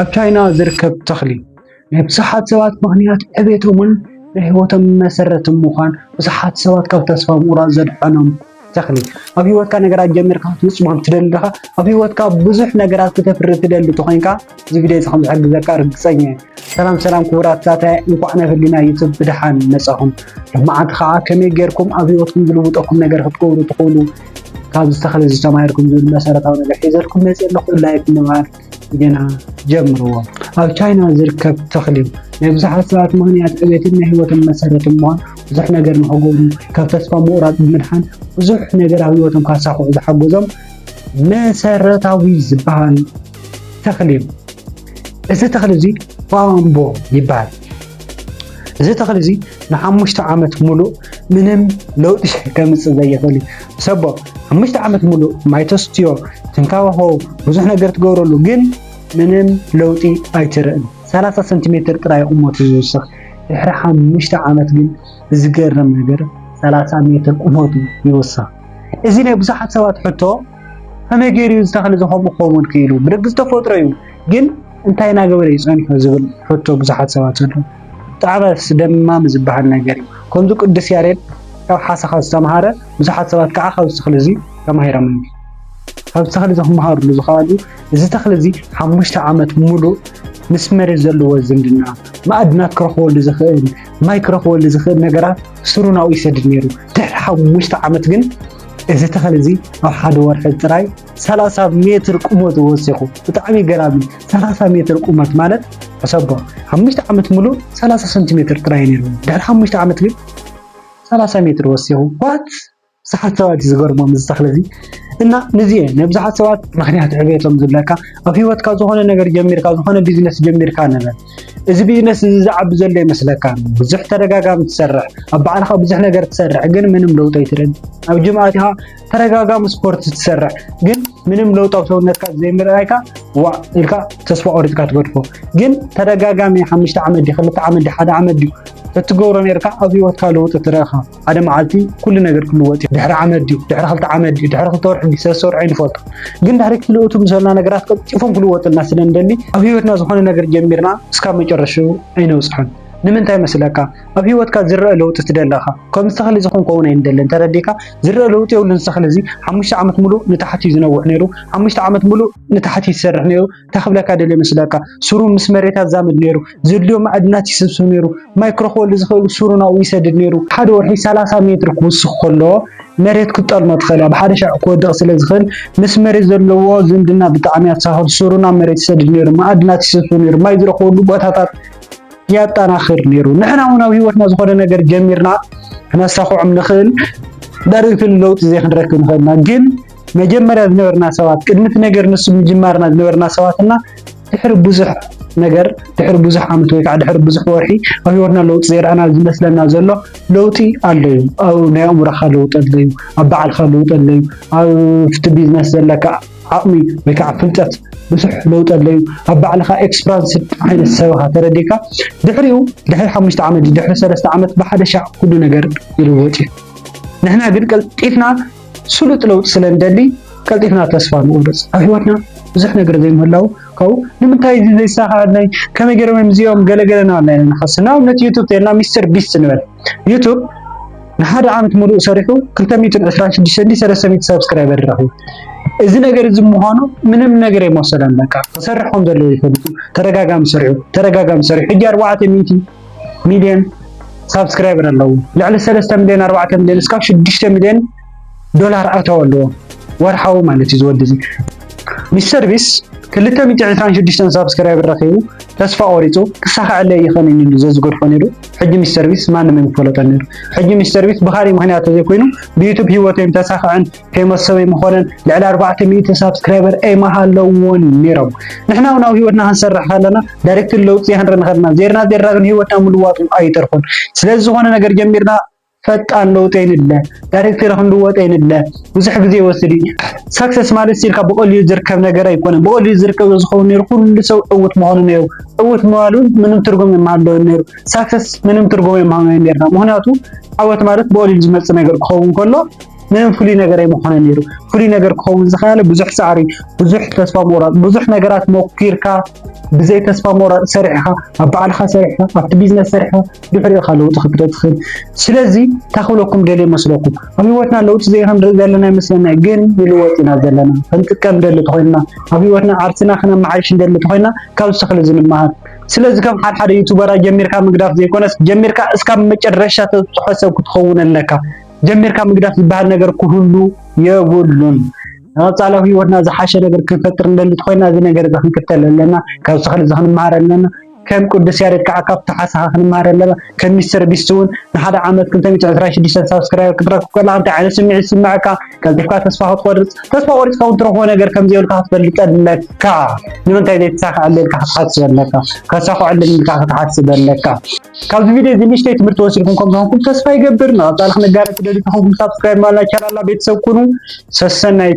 ኣብ ቻይና ዝርከብ ተኽሊ ናይ ብዙሓት ሰባት ምኽንያት ዕቤቶምን ናይ ህይወቶም መሰረትን ምዃን ብዙሓት ሰባት ካብ ተስፋ ምቑራጽ ዘድሐኖም ተኽሊ። ኣብ ህይወትካ ነገራት ጀሚርካ ክትውጽእ ትደሊ ዲኻ? ኣብ ህይወትካ ብዙሕ ነገራት ክተፍሪ ትደሊ ተኾይንካ እዚ ቪድዮ እዚ ከም ዝሕግዘካ ርግጸኛ እየ። ሰላም ሰላም ክቡራት ተኸታታይ፣ እንኳዕ ናብ ህሊና ዩቱብ ብደሓን መጻኹም። ሎማዓንቲ ከዓ ከመይ ጌርኩም ኣብ ህይወትኩም ዝልውጠኩም ነገር ክትገብሩ ትኽእሉ ካብዚ ተኽሊ ዝተማሂርኩም ዝብል መሰረታዊ ነገር ሒዘልኩም መፅእ ኣለኹ። ላይክ ምግባር ዜና ጀምርዎ። ኣብ ቻይና ዝርከብ ተኽሊ እዩ። ናይ ብዙሓት ሰባት ምኽንያት ዕቤትን ናይ ህይወቶም መሰረትን ምዃን ብዙሕ ነገር ንኽገብሩ ካብ ተስፋ ምቑራፅ ብምድሓን ብዙሕ ነገር ኣብ ህይወቶም ካሳኽዑ ዝሓገዞም መሰረታዊ ዝበሃል ተኽሊ እዩ። እዚ ተኽሊ እዚ ባምቦ ይበሃል። እዚ ተኽሊ እዚ ንሓሙሽተ ዓመት ሙሉእ ምንም ለውጢ ከምፅእ ዘይኽእል እዩ። ሰቦ ሓሙሽተ ዓመት ሙሉእ ማይ ተስትዮ፣ ትንከባኸቦ፣ ብዙሕ ነገር ትገብረሉ፣ ግን ምንም ለውጢ ኣይትርእን። ሰላሳ ሰንቲሜትር ጥራይ ቁመቱ ዝውስኽ። ድሕሪ ሓሙሽተ ዓመት ግን ብዝገርም ነገር ሰላሳ ሜትር ቁመቱ ይውስኽ። እዚ ናይ ብዙሓት ሰባት ሕቶ፣ ከመይ ገይሩ እዩ እዚ ተኽሊ እዚ ከምኡ ክኸውን ክኢሉ? ብደግዝ ተፈጥሮ እዩ፣ ግን እንታይ እናገበረ እዩ ጸኒሑ ዝብል ሕቶ ብዙሓት ሰባት ኣሎ። ብጣዕሚ ኣስደማሚ ዝበሃል ነገር እዩ። ከምዚ ቅዱስ ያሬድ ካብ ሓሰኻ ዝተምሃረ ብዙሓት ሰባት ከዓ ካብዚ ተኽሊ እዚ ተማሂሮም እዮም። ካብዚ ተኽሊ እዚ ክመሃርሉ ዝኸኣሉ፣ እዚ ተኽሊ እዚ ሓሙሽተ ዓመት ሙሉእ ምስ መሬት ዘለዎ ዝምድና፣ ማዕድናት ክረኽበሉ ዝኽእል፣ ማይ ክረኽበሉ ዝኽእል ነገራት ስሩ ናብኡ ይሰድድ ነይሩ። ድሕሪ ሓሙሽተ ዓመት ግን እዚ ተኽሊ እዚ ኣብ ሓደ ወርሒ ጥራይ ሰላሳ ሜትር ቁመቱ ወሲኹ። ብጣዕሚ ገራሚ። ሰላሳ ሜትር ቁመት ማለት ሕሰቦ። ሓሙሽተ ዓመት ሙሉእ ሰላሳ ሰንቲሜትር ጥራይ ነይሩ። ድሕሪ ሓሙሽተ ዓመት ግን ሰላሳ ሜትር ወሲኹ። ዋት? ብዙሓት ሰባት እዩ ዝገርሞም እዚ ተኽሊ እዚ። እና ንዚ እየ ንብዙሓት ሰባት ምኽንያት ዕቤቶም ዝብለካ፣ ኣብ ህይወትካ ዝኾነ ነገር ጀሚርካ፣ ዝኾነ ቢዝነስ ጀሚርካ ንበል። እዚ ቢዝነስ እዚ ዝዓቢ ዘሎ ይመስለካ። ብዙሕ ተደጋጋሚ ትሰርሕ፣ ኣብ ባዕልኻ ብዙሕ ነገር ትሰርሕ፣ ግን ምንም ለውጢ ኣይትርእን። ኣብ ጅም ኣቲኻ ተደጋጋሚ ስፖርት ትሰርሕ፣ ግን ምንም ለውጢ ኣብ ሰውነትካ ዘይምርኣይካ፣ ዋእ ኢልካ ተስፋ ቆሪጽካ ትገድፎ። ግን ተደጋጋሚ ሓሙሽተ ዓመት ድዩ፣ ክልተ ዓመት ድዩ፣ ሓደ ዓመት ድዩ፣ ተትገብሮ ነርካ፣ ኣብ ህይወትካ ለውጢ ትረኻ። ሓደ መዓልቲ ኩሉ ነገር ክልወጥ እዩ። ድሕሪ ዓመት ድዩ፣ ድሕሪ ክልተ ዓመት ድዩ፣ ድሕሪ ክልተ ወርሒ ድዩ፣ ሰለስተ ወርሒ ኣይንፈልጦ። ግን ድሕሪ ክልእቱ ምስ በልና ነገራት ቀልጢፎም ክልወጥልና ስለ እንደሊ፣ ኣብ ህይወትና ዝኾነ ነገር ጀሚርና እስካብ መጨረሽኡ ኣይነብጽሖን። ንምንታይ መስለካ? ኣብ ህይወትካ ዝረአ ለውጢ ትደሊ ኢኻ። ከምዚ ተኽሊ እዚ ክንከውን ኣይንደልን፣ ተረዲእካ? ዝረአ ለውጢ የብሉን። እዚ ተኽሊ እዚ ሓሙሽተ ዓመት ሙሉእ ንታሕቲ እዩ ዝነውሕ ነይሩ፣ ሓሙሽተ ዓመት ሙሉእ ንታሕቲ ይሰርሕ ነይሩ። እንታይ ክብለካ ደልየ መስለካ? ስሩ ምስ መሬት ኣዛምድ ነይሩ፣ ዘድልዮ ማዕድናት ይስብስብ ነይሩ፣ ማይ ክረኽበሉ ዝኽእል ስሩ ናብኡ ይሰድድ ነይሩ። ሓደ ወርሒ ሰላሳ ሜትር ክውስኽ ከሎ መሬት ክትጠልሞ ትኽእል እያ። ብሓደ ሻዕ ክወድቕ ስለ ዝኽእል ምስ መሬት ዘለዎ ዝምድና ብጣዕሚ ኣተሳኽል። ስሩ ናብ መሬት ይሰድድ ነይሩ፣ ማዕድናት ይስብስብ ነይሩ፣ ማይ ዝረኽበሉ ቦታታት የጠናኽር ነይሩ። ንሕና እውን ኣብ ህይወትና ዝኾነ ነገር ጀሚርና ክነሳኽዖም ንኽእል፣ ዳይሬክትሊ ለውጢ ዘይክንረክብ ንኽእል ኢና። ግን መጀመርያ ዝነበርና ሰባት፣ ቅድሚ እቲ ነገር ንሱ ምጅማርና ዝነበርና ሰባት እና ድሕሪ ብዙሕ ነገር፣ ድሕሪ ብዙሕ ዓመት ወይ ከዓ ድሕሪ ብዙሕ ወርሒ ኣብ ህይወትና ለውጢ ዘይረኣና ዝመስለና ዘሎ ለውጢ ኣሎ እዩ። ኣብ ናይ ኣእምሮኻ ለውጢ ኣሎ እዩ፣ ኣብ ባዕልኻ ለውጢ ኣሎ እዩ፣ ኣብቲ ቢዝነስ ዘለካ ዓቕሚ ወይ ከዓ ፍልጠት ብዙሕ ለውጢ ኣሎ እዩ። ኣብ ባዕልኻ ኤክስፐራንስድ ዓይነት ሰብ ኢኻ ተረዲእካ። ድሕሪኡ ድሕሪ ሓሙሽተ ዓመት ድሕሪ ሰለስተ ዓመት ብሓደ ሻዕ ኩሉ ነገር ይልወጥ እዩ። ንሕና ግን ቀልጢፍና ስሉጥ ለውጢ ስለ ንደሊ ቀልጢፍና ተስፋ ንቑርጽ። ኣብ ህይወትና ብዙሕ ነገር ዘይምህላው ካብኡ ንምንታይ እዚ ዘይሳኻዕለይ፣ ከመይ ገይሮም እዮም እዚኦም፣ ገለገለ ንበልና ኢና ንሓስብ። ንኣብነት ዩቱብ ተልና ሚስተር ቢስት ንበል። ዩቱብ ንሓደ ዓመት ሙሉእ ሰሪሑ ክልተ ሚእትን ዕስራን ሽዱሽተ እንዲ ሰለስተ ሚእቲ ሳብስክራይበር ረኺቡ። እዚ ነገር እዚ ምዃኑ ምንም ነገር ኣይመሰለን። በቃ ክሰርሕ ከም ዘለዎ ይፈልጡ። ተደጋጋሚ ሰሪሑ፣ ተደጋጋሚ ሰሪሑ። ሕጂ ኣርባዕተ ሚእቲ ሚልዮን ሳብስክራይበር ኣለዎ። ልዕሊ ሰለስተ ሚልዮን፣ ኣርባዕተ ሚልዮን እስካብ ሽዱሽተ ሚልዮን ዶላር ኣታዊ ኣለዎ ወርሓዊ ማለት እዩ። ዝወዲ እዚ ሚስተር ቢስ ክልተ ሚእቲ ዕስራን ሽዱሽተን ሳብስክራይበር ረኺቡ ተስፋ ቆሪጹ ክሳኸዐለይ ይኸንን ኢሉ ዘዝገድፎ ነይሩ። ሕጂ ሚስተር ቢስ ማንም ኣይምፈለጦን ነይሩ። ሕጂ ሚስተር ቢስ ብኻሊእ ምኽንያት ተዘይኮይኑ ብዩቱብ ህይወቱ ኣይምተሳኸዐን፣ ፌመስ ሰብ ኣይምኾነን። ልዕሊ ኣርባዕተ ሚእቲ ሳብስክራይበር ኣይምሃለዎን ነይሮም። ንሕና እውን ኣብ ህይወትና ክንሰርሕ ከለና ዳይሬክት ለውጢ ክንርኢ ንኽእል ኢና። ዜርና ዜርና ግን ህይወትና ምልዋጡ ኣይተርፎን። ስለዚ ዝኾነ ነገር ጀሚርና ፈጣን ለውጢ ኣይንድለ፣ ዳይሬክተር ክንልወጥ ኣይንድለ። ብዙሕ ግዜ ይወስድ እዩ። ሳክሰስ ማለት ኢልካ ብቐሊሉ ዝርከብ ነገር ኣይኮነን። ብቐሊሉ ዝርከብ ዝኸውን ነይሩ ኩሉ ሰብ ዕውት ምዃኑ ነይሩ። ዕውት ምባሉ ምንም ትርጉም የማሃለወን ነይሩ። ሳክሰስ ምንም ትርጉም የማሃለወን ነይርና። ምኽንያቱ ዓወት ማለት ብቐሊሉ ዝመጽእ ነገር ክኸውን ከሎ ምንም ፍሉይ ነገር ኣይምኾነን ነይሩ። ፍሉይ ነገር ክኸውን ዝኸኣለ ብዙሕ ፃዕሪ፣ ብዙሕ ተስፋ ምቑራፅ፣ ብዙሕ ነገራት ሞኪርካ ብዘይ ተስፋ ምቑራፅ ሰሪሕኻ፣ ኣብ ባዕልኻ ሰሪሕኻ፣ ኣብቲ ቢዝነስ ሰሪሕኻ ድሕሪኡ ኢኻ ለውጢ ክትርኢ ትኽእል። ስለዚ እንታይ ክብለኩም ደልየ መስለኩም፣ ኣብ ህይወትና ለውጢ ዘይክንርኢ ዘለና ይመስለና፣ ግን ንልወጥ ኢና ዘለና። ክንጥቀም ደሊ ተኾይንና፣ ኣብ ህይወትና ዓርስና ክነመሓይሽ እንደሊ ተኾይንና ካብ ዝኽሊ ዝንመሃር። ስለዚ ከም ሓደ ሓደ ዩቱበራ ጀሚርካ ምግዳፍ ዘይኮነስ ጀሚርካ እስካብ መጨረሻ ተብፅሖ ሰብ ክትኸውን ኣለካ። ጀሚርካ ምግዳፍ ዝበሃል ነገር ክህሉ የብሉን። ኣብ ጻላዊ ህይወትና ዝሓሸ ነገር ክንፈጥር እንደሊ ተኾይና እዚ ነገር እዚ ክንክተል ኣለና። ካብ ዝኽሊ እዚ ክንመሃር ኣለና። ከም ቅዱስ ያሬድ ከዓ ካብ ተሓሳኻ ክንመሃር ኣለና። ከም ሚስተር ቢስት እውን ንሓደ ዓመት ክልተ ሚእቲ ዕስራን ሽዱሽተን ሳብስክራይበር ክትረክብ ከለኻ እንታይ ዓይነት ስምዒት ይስምዐካ? ቀልጢፍካ ተስፋ ክትቆርጽ፣ ተስፋ ቆሪጽካ እውን ትረኽቦ ነገር ከም ዘይብልካ ክትፈልጥ ኣለካ። ንምንታይ ዘይተሳክዐለይ ኢልካ ክትሓስብ ኣለካ። ከሳኽዐለይ ኢልካ ክትሓስብ ኣለካ። ካብዚ ቪድዮ እዚ ንእሽተይ ትምህርቲ ወሲድኩም ከም ዝኾንኩም ተስፋ ይገብር። ንቐጻሊ ክንጋረ ትደልዩ ተኾንኩም ሳብስክራይብ ማላ ቻናልና ቤተሰብ ኩኑ። ሰሰናይ